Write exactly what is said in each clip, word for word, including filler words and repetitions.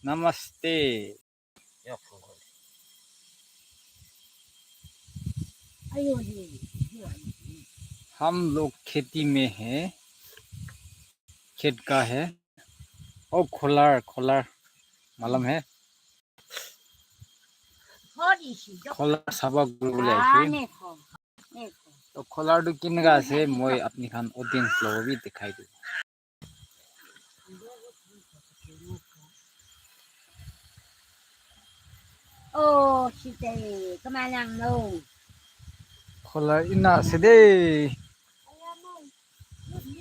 Namaste. हम लोग खेती में है, खेत का है। ओ, खोलार, खोलार, मालूम है? खोलार sapa kuribole aise. To, kholar tu kineka ase, moi apni khan audience logot bi dikhai dibo. Oh, shite, kamalang no. Kholar ena ase de.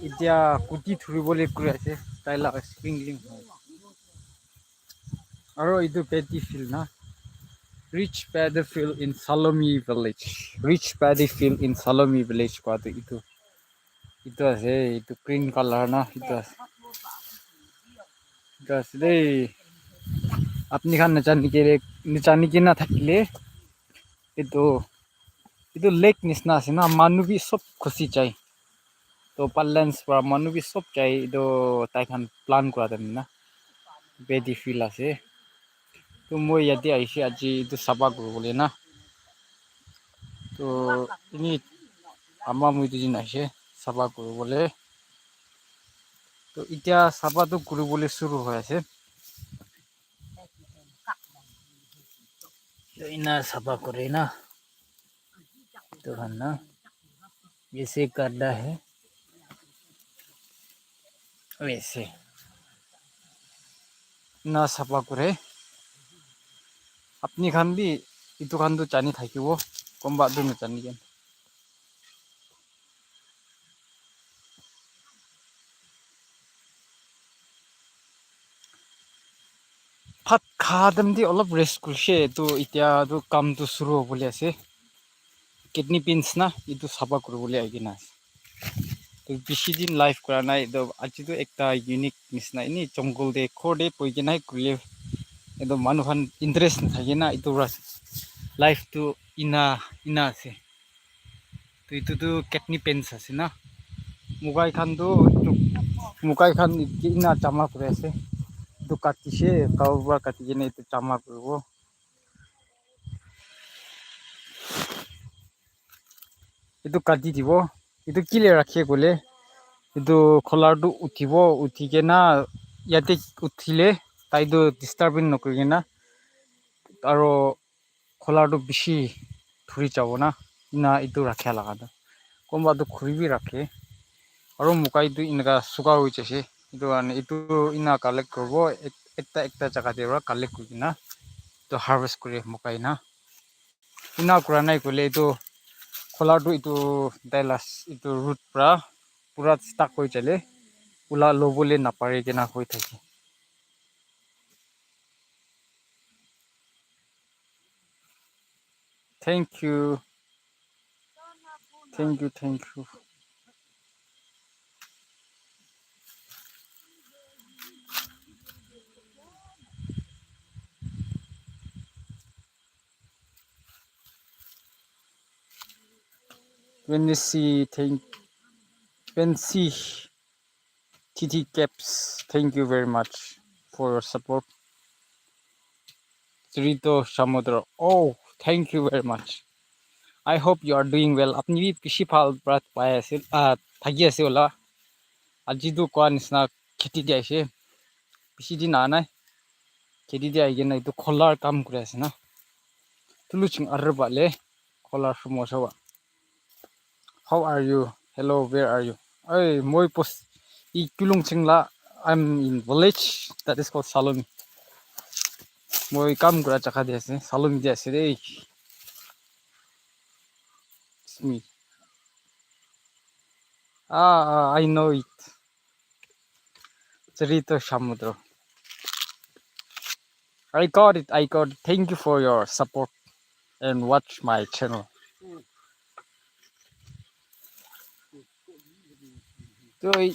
Etia kuti thuribole kuri ase, tai la sprinkling hoi. Aro etu paddy field na. Rich paddy field in Salomi village. Rich paddy field in Salomi village kua tu etu. Etu ase, etu green color na, etu ase. Etu ase de. Apni khan najani kile, najani kena thakile, etu, etu lake nisna ase na, manu bi sob khusi jai. To balance para manu bi sob jai, etu tai khan plan kura time na. Paddy field ase. To moi yate ahishe aji etu sapa kuribole na. To ini ama moi duijun ahishe sapa kuribole. To etia sapa tu kuribole shuru hoi ase. To ena sapa kure na. To khan na. Jaise karda hai. Waise. Ena sapa kure. Apni khan bi etu khan tu jani thakibo. Konba tu najani kena. Bhat kha time te olop rest kurishe, etu etia tu kam tu shuru hobole ase. Kidney beans na, etu sapa kuribole ahi kena ase. To bishi din live kura nai, to aji tu ekta unique nisna, ini jungle te, ghor te bohi kena kurile, etu manu khan interest nathake na, etu para life tu ena, ena ase. To etu tu kidney beans ase na. Mokai khan tu, etu mokai khan ena jama kuri ase. Etu katishe, kau para kati kena etu jama kuribo. Etu kati dibo. Etu kile rakhe koile, etu kholar tu uthibo, uthi kena yate uthile tai tu disturbing nokuri kena, aro kholar tu bishi thuri jabo na, ena etu rakha laga tu. Konba tu khuri bi rakhe. Aro mokai tu eneka suka hoi jaise. Etu karne etu ena collect kuribo, ek-, ekta ekta jaga te para collect kuri kena etu harvest kure mokai na. Ena kura nai koile etu kholar tu etu tai la s-, etu root para pura stuck hoi jale, ula lobole napare kena hoi thake. Thank you. Thank you, thank you. When you see, thank, when see T T Caps, thank you very much for your support. Chirito Samudro, oh, thank you very much. I hope you are doing well. Apni bi bishi bhal para pai ase, ah, thaki ase hola. Aji tu koa nisna kheti te aise. Bishi din aha nai. Kheti te ahi kena etu kholar kam kuri ase na. Tulu ching arre bale kholar sumo sawa. How are you? Hello, where are you? Hey, moi post i Kulung Chingla. I'm in village that is called Salomi. Moi kam kura jaga te ase, Salomi te ase de. It's me. Ah, ah, I know it. Chirito Samudro. I got it, I got it. Thank you for your support and watch my channel. Toi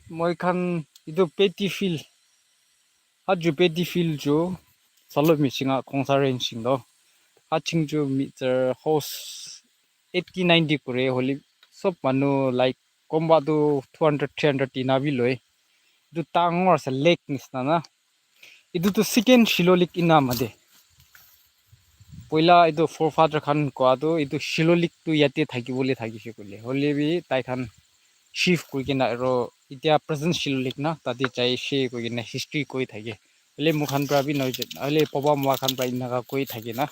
moi khan etu paddy field. Ha ju paddy field ju Salomi chinga Khongsa range ching do. Ha ching ju meter house eighty ninety kure holi sob manu like konba tu two hundred three hundred tina bi loi. Etu dangor ase lake nisna na. Etu tu second Shilolik ena mate. Poila etu forefather khan koa tu etu Shilolik tu yate thaki bole thakise koile. Hoile bi tai khan shift kuri kena aro etia present Shilolik na tate jai she koi kena history koi thake. Hoile moi khan pra bi noi je, hoile baba moi khan pra enaka koi thake na.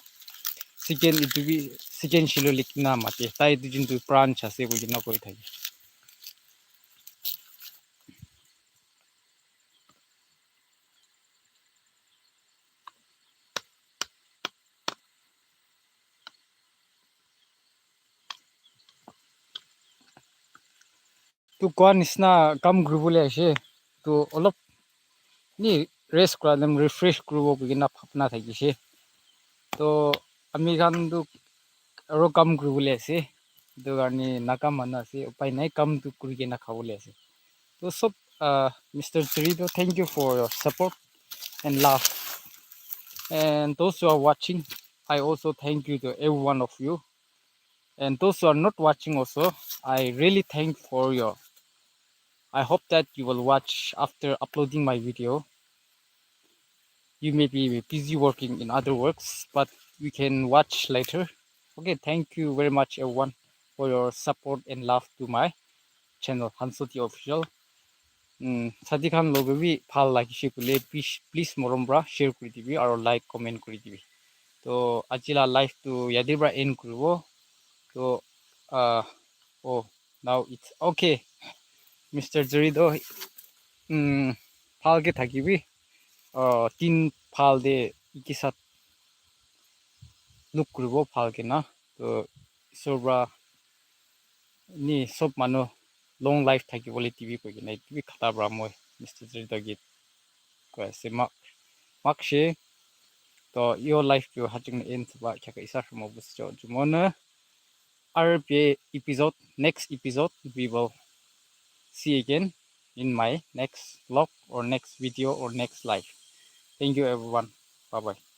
Second etu bi second Shilolik ena mate. Tai etu jin tu branch ase koi kena koi thake. Tu koa nisna kam kuribole ase. Tu olop ni rest kura dem refresh kuribo koi kena bhabna thakise. To ami khan tu aro kam kuribole ase. Etu karne nakam manu ase, upai nai, kam tu kuri kena khabole ase. To sob, uh, Mister Chirito, thank you for your support and love. And those who are watching, I also thank you to every one of you. And those who are not watching also, I really thank for your, I hope that you will watch after uploading my video. You may be busy working in other works, but you can watch later. Okay, thank you very much, everyone, for your support and love to my channel, Hansoti Official. Mm, sadi khan logo bi bhal lagise koile, please, please morom pra share kuri dibi, aro like, comment kuri dibi. To, aji la live tu yate pra end kuribo. To, uh, oh, now it's okay. Mister Jorido, mm, bhal ke thakibi. Uh, tin phal de iki sat look kuribo bhal ke na. To, isor pra ni sob manu long life thaki bole dibi koi kena etu bi khata pra moi Mister Jorido ke koi ase, mak, mak she. To, your life tu hajing na end ba kya ka isar mo bus jo jumona. R P episode, next episode, we will see again in my next vlog or next video or next live. Thank you, everyone. Bye bye.